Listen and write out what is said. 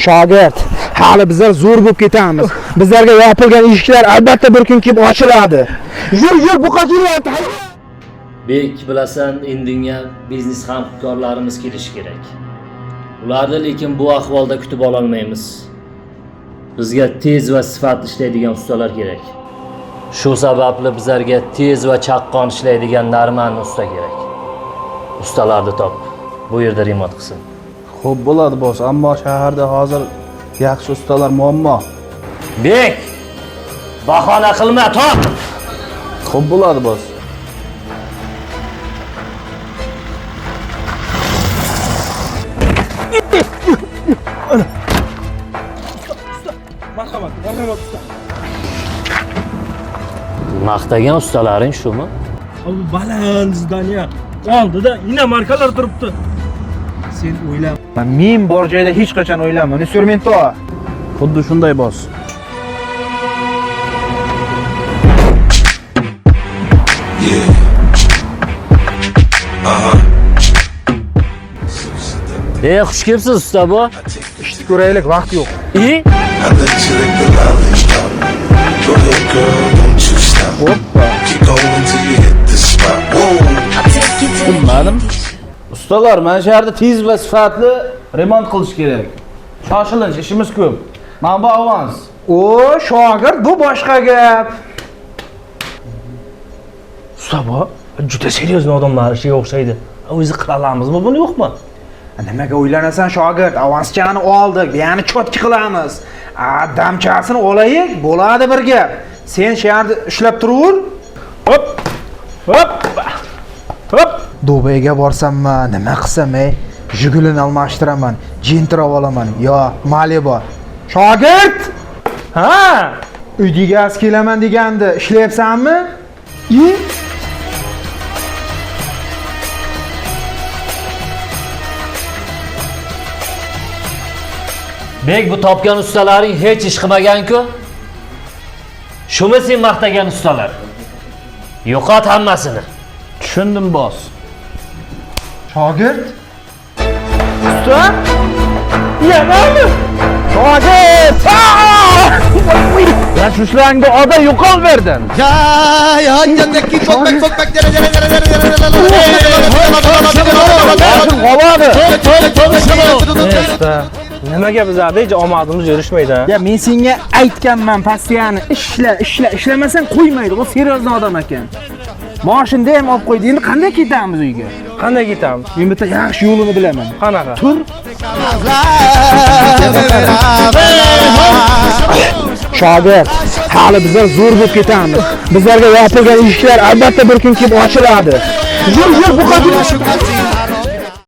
Shogird, hali bizlar zo'r bo'lib ketamiz. Bizlarga yopilgan eshiklar albatta bir kun kelib ochiladi. Yur, yur, bu kelyapti. Bek, bilasan, endinga biznes hamkorlarimiz kelishi kerak. Ularni lekin bu ahvolda kutib ololmaymiz. Bizga tez va sifatli ishlaydigan ustalar kerak. Shu sababli bizlarga tez va chaqqon ishlaydigan normal usta kerak. Ustalarni top. Bu yerda remont qilsin. Xo'p bo'ladi boss, ammo shaharda hozir yaxshi ustalar muammo. Bek! Bahona qilma, top! Xo'p bo'ladi boss. Marhamat, marhamat usta. Maqtagan ustalaring shumi? Bu baland zdaniya. Oldida inomarkalar turibdi. Sen o'ylama. Men bor joyda hech qachon o'ylama. Instrumento. Xuddi shunday boss. Xush kelibsiz usta bu. Ishni ko'raylik, vaqt yo'q. I? I let you lick the lollipop. Go ahead, girl, don't you stop. Hoppa. Keep going till you hit the spot. Whoa. Bilmadim. Ustalar, mana shu yerda tez va sifatli remont qilish kerak. Shoshilinch, ishimiz ko'p. Mana bu avans. O, shogird, bu boshqa gap. Usta bu juda seryozni odamlar ishiga o'xshaydi. O'zi qila olamizmi buni yo'qmi? Nimaga o'ylanasan shogird? Avanschani oldik, ya'ni chotki qilamiz. Damchasini olaylik, bo'ladi bir gap. Sen shu yerda ishlab turaver. Hop! Hop! Hop! Dubayga borsammi, nima qilsam, ey? Jigulini almashtiraman, Gentra olaman, yo Malibu. Shogird! Ha! Uyga gaz kelaman degandi, ishlayapsanmi? I? Bek, bu topgan ustalaring hech ish qilmagan-ku. Shumi sen maqtagan ustalar? Yo'qot hammasini. Tushundim boss. Shogird? Usta? Yanami? Shogird! Ya shushlangda oda yo'qol berdin. Boshim qoladi. Usta, nimaga bizlarda hech omadimiz yurishmaydi? Ha? Ya men senga aytganman, pastiyani ishla, ishla, ishlamasang qo'ymaydi. U seryozni odam ekan. Moshinda ham olib qo'ydi. Endi qanday ketamiz uyga? Qanday ketamiz? Men bitta yaxshi yo'lini bilaman. Qanaqa? Tur. Shogird, hali bizlar zo'r bo'lib ketamiz. Bizlarga yopilgan eshiklar albatta bir kun kelib ochiladi. Yur, yur, bu